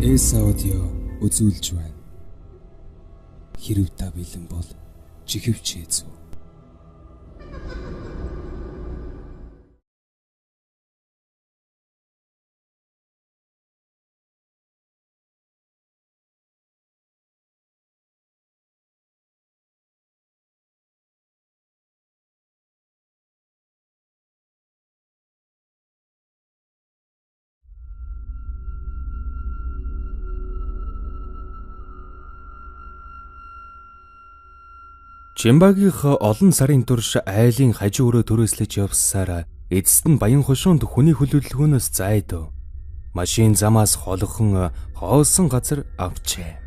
S Audio үзүүлж байна. Хэрв та бэлэн бол чихвч эзүү. Чимбагийнх олон сарын турш айлын хажуу өрөө төрөөслөж явсаар эцэст нь баян хошуунд хүний хөлөөлгөөнөөс зайд машин замаас холхон хоосон газар авчээ.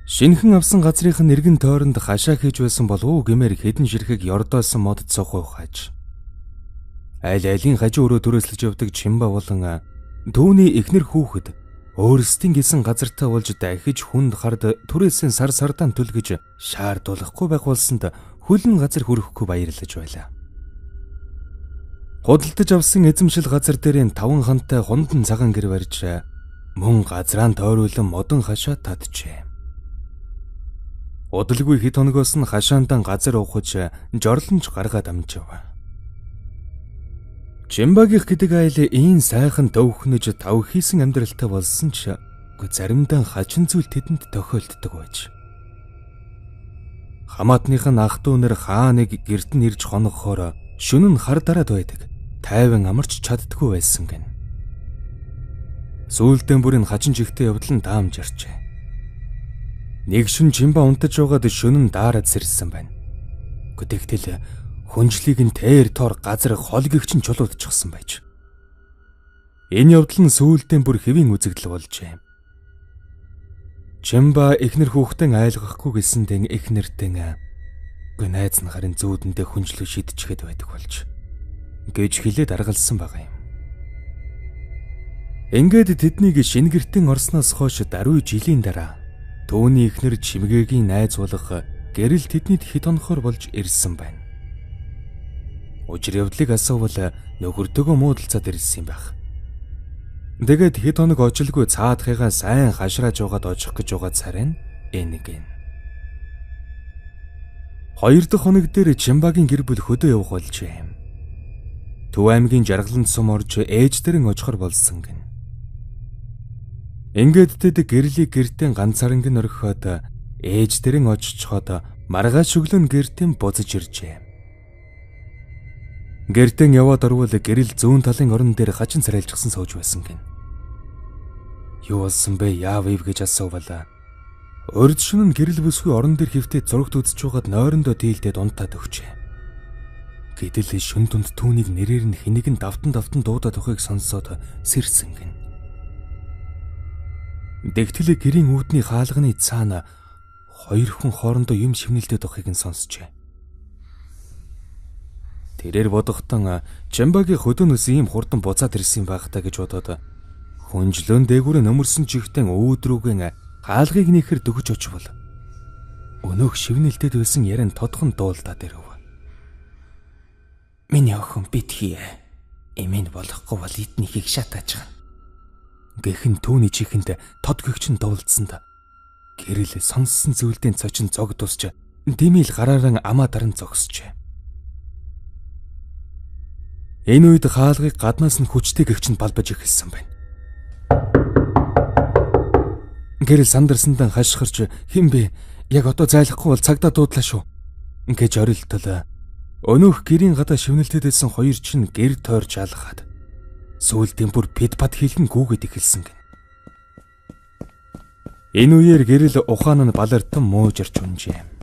Шинэхэн авсан газрынх нь эргэн тойронд хашаа хийж байсан болов уу гэмээр хэдэн ширхэг ёрдоосон мод цохоо хаж. Айл айлын хажуу өрөө төрөөслөж явдаг Чимба болон түүний эхнэр хүүхэд өөрсдийн гисэн газартаа болж дахиж хүнд хард түрээсэн сар сардаан түлгэж шаардуулахгүй байх болсонд хөлн газар хүрэхгүй баярлаж байлаа. Худалдаж авсан эзэмшил газар дээрээ 5 хантай хундан цагаан гэр барьж мөн газраа тойруулан модон хашаа татжээ. Удалгүй хэд хоногоос нь хашаандан газар ухаж жорлонж гаргаад амжив. Чимбагийнх гэдэг айл ийм сайхан төвхнөж тав хийсэн амьдралтай болсон ч заримдаа хачин зүйл тэдэнд тохиолддог байж. Хамаатных нь ах トゥ нар хаа нэг гэрт нь ирж хоногхоор шөнө нь хар дараад байдаг. Тайван амарч чаддгүй байсан гин. Сүүлдээ бүрийн хачин жигтэй явдал нь даамж арчээ. Нэг шүн Чимба унтаж байгаад шөнө нь daarад сэрсэн байна. Тэгтэл хүнжлийг нь тэр тор газар холгигч нь чулуудчихсан байж. Энэ явдал нь сүүлдээ бүр хэвийн үзэгдэл болжээ. Чимба эхнэр хүүхдэн айлгахгүй гэсэндээ эхнэртэн гүй найз нь харин зүүдэндээ хүнжлөө шидчихэд байдаг болж гэж хэлээд аргалсан байгаа юм. Ингээд тэднийг шингэртэн орсноос хойш даруй жилийн дараа түүний эхнэр Чимгээгийн найз болох гэрэл тэднийд хэд хонохоор болж ирсэн байна. Учир явдлыг асуувал нөхөртөөгөө муудалцаад ирсэн юм байх. Тэгээд хэд хоног ожилгүй цаадахыгаа сайн хашрааж угаад очих гэж байгаа царай нь энэ гин. Хоёр дахь хоног дээр Чимбагийн гэр бүл хөдөө явах болжээ. Төв аймгийн Жаргалант сум орж ээж дэрэн очихор болсон гин. Ингээд тэд гэрлийг гэртээ ганцаарнг нь орхиод ээж дэрэн очичход маргааш өглөө нь гэртээ буцаж иржээ. Гэртэн яваад орвол гэрэл зүүн талын орон дээр хачин царайлжсан сууж байсан гин. Юу болсон бэ? Яав ив гэж асуувал урд шөнө нь гэрэл бүсгүй орон дээр хэвтээ зурагт үзэж байгаад нойрондоо дийлдээд унтаад өгчээ. Гэтэл шөн тунд түүнийг нэрээр нь хэнийг нь давтан давтан дуудаад өгөхийг сонсоод сэрсэн гин. Тэгтэл гэрийн үүдний хаалганы цаана хоёр хүн хоорондоо юм шивнэлдээд байхыг нь сонсчээ. Тэрээр бодохтон Чимбагийн хөдөөнөөс ийм хурдан буцаад ирсэн байх та гэж бодоод хүнжлөн дээгүүрээ нөмөрсөн чигтэн өөдрүүгэн хаалгыг нэхэр дөгж очвол өнөөх шивнэлтэд байсан яриан тодхон дуулдаад ирэв. Миний охин битгий. Эмэнд болохгүй бол эднийхийг шатааж гана. Гэхэн түүний чихэнд тод гэгч нь дуулдсанд гэрэл сонссон зүйлдээ цочин зог тусч димил гарааран амаа даран зогсжээ. Энэ үед хаалгыг гаднаас нь хүчтэй гэгч нь балбаж эхэлсэн байна. Гэрэл сандарсандан хашгирч "Хэн бэ? Яг одоо зайлахгүй бол цагдаа дуудлаа шүү" гэж орилтол өнөөх гэрийн гадаа шивнэлтэд байсан хоёр чинь гэр тойрч алхаад сүүлдээ бүр пэд пад хэлэн гүгэд эхэлсэн гин. Энэ үеэр гэрэл ухаан нь балартан муужирч унжээ.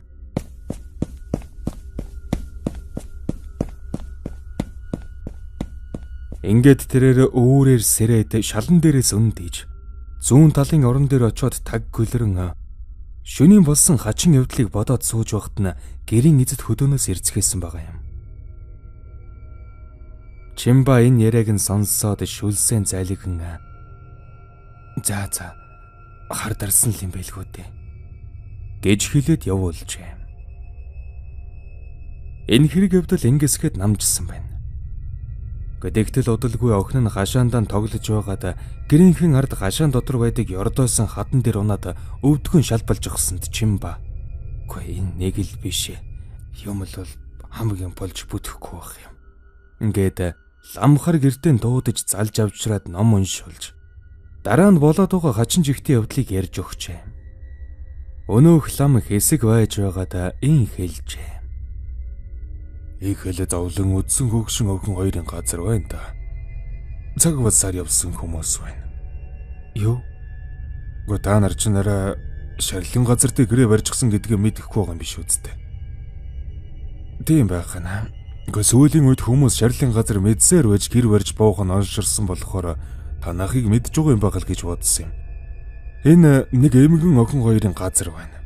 Ингээд тэрээр өөрөөр сэрээд шалан дээрээс өндийж зүүн талын орон дээр очиод таг гөлрөн шөнийн болсон хачин явдлыг бодоод сууж байхад нь гэрийн эзэд хөдөөнөөс ирцгээсэн байгаа юм. Чимба энэ яриаг нь сонсоод шүлсэн зайлгэн "За за хар дарсан л юм байлгүй дээ" гэж хэлээд явуулжээ. Энэ хэрэг явдал ингэсгэд намжсан байна. Гэдэгтэл удалгүй охин нь хашаандаа тоглож байгаад гэрийнхэн ард хашаан дотор байдаг ёрдоосон хадан дээр унаад өвдгөн шалбалж огсонд Чимба. Үгүй энэ нэг л биш. Юм л бол хамгийн болж бүтэхгүй байх юм. Ингээд ламхар гэртээ дуудаж залж авчраад ном уншуулж дараа нь болоод байгаа хачин жигтийн явдлыг ярьж өгчээ. Өнөөх лам хэсэг байж байгаад ин хэлжээ. Их хэл зовлон үдсэн хөгшин охин хоёрын газар байна да. Цаг басаар явсан хүмүүс байна. Юу? Гэхдээ та нар ч нараа шарлин газар дээр гэрээ барьчихсан гэдгээ мэдэхгүй байгаа юм биш үсттэй. Тийм байх нь. Гэхдээ сүүлийн үед хүмүүс шарлин газар мэдсээр байж гэр барьж буух нь онширсан болохоор танахыг мэдж байгаа юм байх л гэж бодсон юм. Энэ нэг эмгэн охин хоёрын газар байна.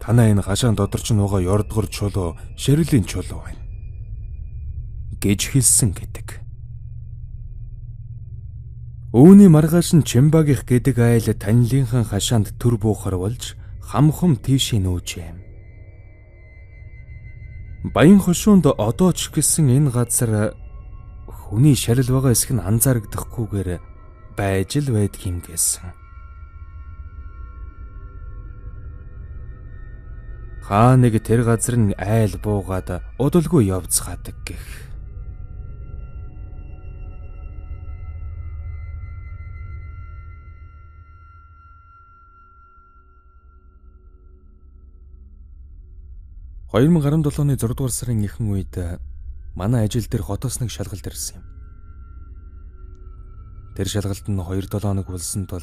Танаа энэ хашаан дотор ч нугаа ёрдгор чулуу, шарилын чулуу байна гэж хэлсэн гэдэг. Үүний маргааш нь Чимбагийнх гэдэг айл танилынхан хашаанд төр буухар болж хамхам тийшээ нүүжээ. Баян хошуунд одоо ч гэсэн энэ газар хүний шарил байгаа эсэх нь анзаарагдахгүйгээр байж л байдаг юм гэсэн. Хаа нэг тэр газар нь айл буугаад удалгүй явцгаадаг гэх. «2017 оны 6 дугаар сарын ихэнх үед манай ажил дээр хотоос нэг шалгалт ирсэн юм. Тэр шалгалт нь 2-7 хоног болсон тул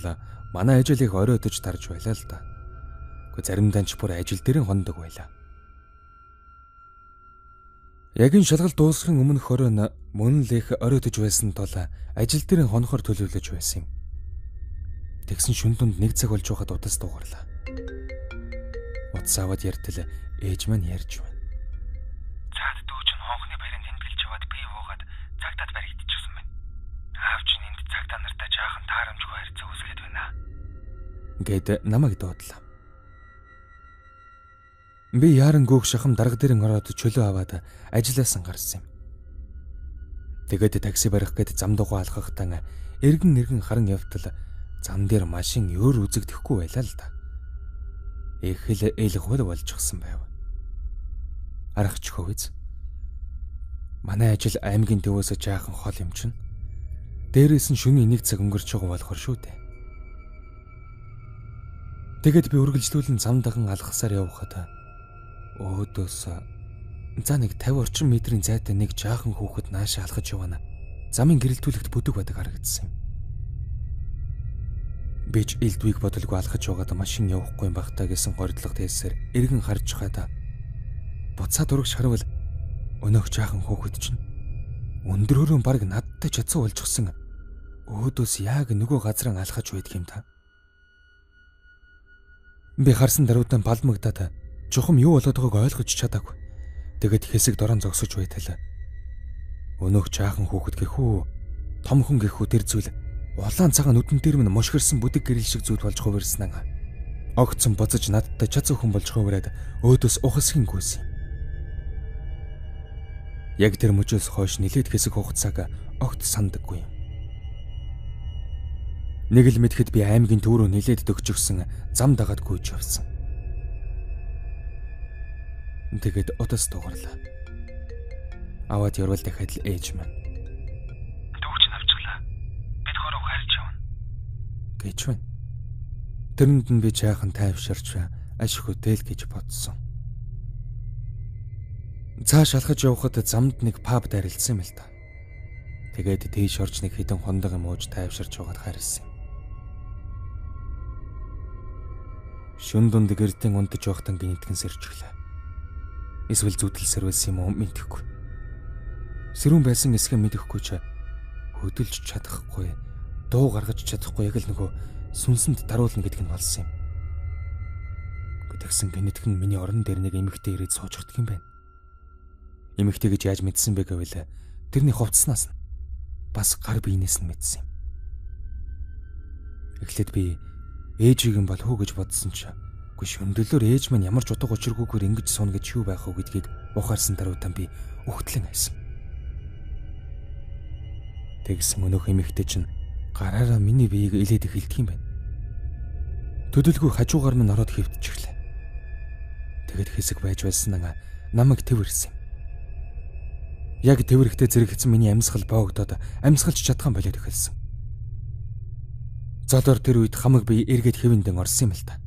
манай ажил их оройтож тарж байлаа л да. Гэхдээ заримдаа ч бүр ажил дээр нь хондог байлаа. Яг энэ шалгалт дуусахын өмнөх орой нь мөн л их оройтож байсан тул ажил дээр нь хонохор төлөвлөж байсан юм. Тэгсэн шүн дунд 1 цаг болж байхад утас дуугарлаа. Утас аваад ярьтал ээж маань ярьж байна. Цаад дүү чинь хонхны баярын тэмдэглэж яваад би буугаад цагдаад баригдчихсан байна. Аав чинь энд цагдаа нартай жаахан таарамжгүй харьцаа үүсгээд байна гэд намайг дуудлаа. Би яаран гөөх шахам дарга дээр нь ороод чөлөө аваад ажиллаасан гарсан юм. Тэгээд такси барих гээд зам дугуй алхахтан эргэн эргэн харан явтал зам дээр машин өөр үзэгдэхгүй байлаа л да. Их л эл хөл болчихсон байв. Аргач хөвөз. Манай ажил аймгийн төвөөсөө жаахан хол юм чинь. Дээрээс нь шөнийн 1 цаг өнгөрч байгаа болохоор шүү дээ. Тэгээд би үргэлжлүүлэн зам даган алхасаар явхад өөдөөс за нэг 50 орчим метрийн зайтай нэг жаахан хүүхэд наашаа алхаж явна. Замын гэрэлтүүлэгт бүдэг бадаг харагдсан юм. Би ч элдвийг бодолгүй алхаж байгаад машин явахгүй юм байх та гэсэн горилго тээсээр эргэн харж хаад буцаад урагш харвал өнөөх жаахан хүүхэд чинь өндрөөрөө баг надтай чадсан болчихсон өөдөөс яг нөгөө газран алхаж байдаг юм та. Би харсан даруйдан балмагдаад чухам юу болоод байгааг ойлгож чадаагүй. Тэгээд хэсэг дорон зогсож байтал өнөөх жаахан хүүхэд гэхүү том хүн гэхүү тэр зүйл улаан цагаан нүдэн дээр минь мушгирсан бүдэг гэрэл шиг зүйл болж хувирсан. Огцон боцож надтай чадсан хүн болж хувираад өөдөөс ухасхийн гүйсэн. Яг тэр мөчөөс хойш нилээд хэсэг хугацааг огт сандаггүй юм. Нэг л мэдхэд би аймгийн төв рүү нилээд дөгчгсөн зам дагаад гүйж явсан. Тэгээд утас дуугарлаа. Аваад ярвал дахиад л ээж маань. Дүүч нь авчихлаа. Бид хоров харж явна гэж байна. Тэрэнд нь би жаахан тайвширч аш хөтээл гэж бодсон. Цааш алхаж явхад замд нэг паб дарилдсан юм л та. Тэгээд тийш орж нэг хідэн хондог юм ууж тайвширч байгаад харилсан юм. Шүн дунд гэртэн унтаж байхдаа гинэтгэн сэрчглээ. Эсвэл зүудэл сэрвэлсэн юм уу мэдэхгүй. Сэрүүн байсан эсхэ мэдэхгүй ч хөдөлж чадахгүй, дуу гаргаж чадахгүй яг л нөгөө сүнсэнд даруулна гэдэг нь болсон юм. Тэгсэн гинэтгэн миний орон дээр нэг эмэгтэй ирээд суучдаг юм байна. Эмэгтэй гэж яаж мэдсэн бэ гэвэл тэрний хувцснаас нь бас гар биенээс нь мэдсэн юм. Эхлээд би ээжийг юм бол хүү гэж бодсон чи үгүй шөнөдлөөр ээж маань ямар ч утга учиргүйгээр ингэж сууна гэж юу байх вэ гэдгийг ухаарсан даруйтан би үхтлэн айсан. Тэгсэн өнөөх эмэгтэй чинь гараараа миний биеийг илээд эхэлдэг юм байна. Төдөлгүй хажуугаар минь ороод хэвтчихлээ. Тэгэд хэсэг байж байсан намайг тэвэрсэн юм. Яг тэврэхдээ зэрэгцэн миний амьсгал боогдоод амьсгалж чадхан болоод эхэлсэн. Золоор тэр үед хамаг бие эргээд хэвэндэн орсон юм л та.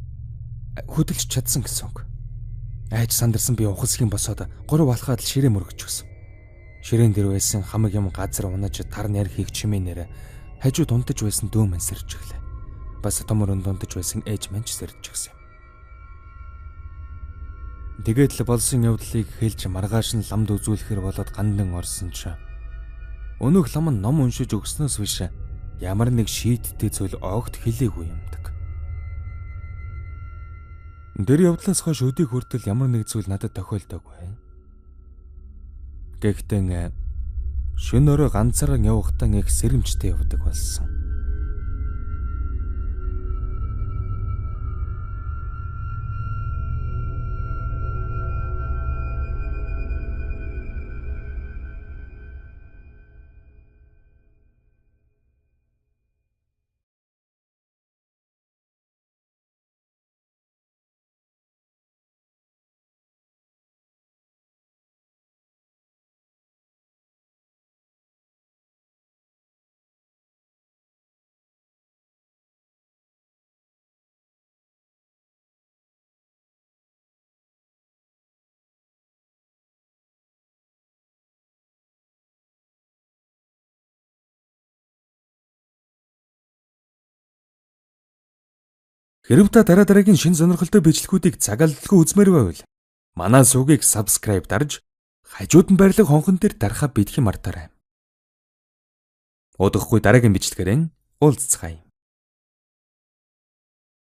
Хөдөлж чадсан гэсэн үг. Айж сандарсан би ухасхийн босоод 3 алхаад л ширээ мөргөжчихсэн. Ширээн дээр байсан хамаг юм газар унаж тар нэр хийх чимээнээр хажууд унтаж байсан дүү мань сэрж өглөө. Бас том өрөнд унтаж байсан ээж мань ч сэрж өгсөн юм. Тэгээд л болсон явдлыг хэлж маргааш нь ламд үзүүлэхэр болоод гандан орсон чи. Өнөөх лам нь ном уншиж өгснөөс биш ямар нэг шийдтэй зүйл огт хэлээгүй юмдаг. Тэр явдлаас хойш өдийг хүртэл ямар нэг зүйл надад тохиолдоогүй. Гэхдээ шөнө өрөө ганцаараа явахдаа их сэрэмжтэй явдаг болсон. Хэрв та дараа дараагийн шинэ сонирхолтой бичлэгүүдийг цаг алдалгүй үзмээр байвал манай сувгийг subscribe дарж хажууд нь байрлах хонхон дээр дарахаа битгий мартаарай. Удахгүй дараагийн бичлэгээрээ уулзцгаая.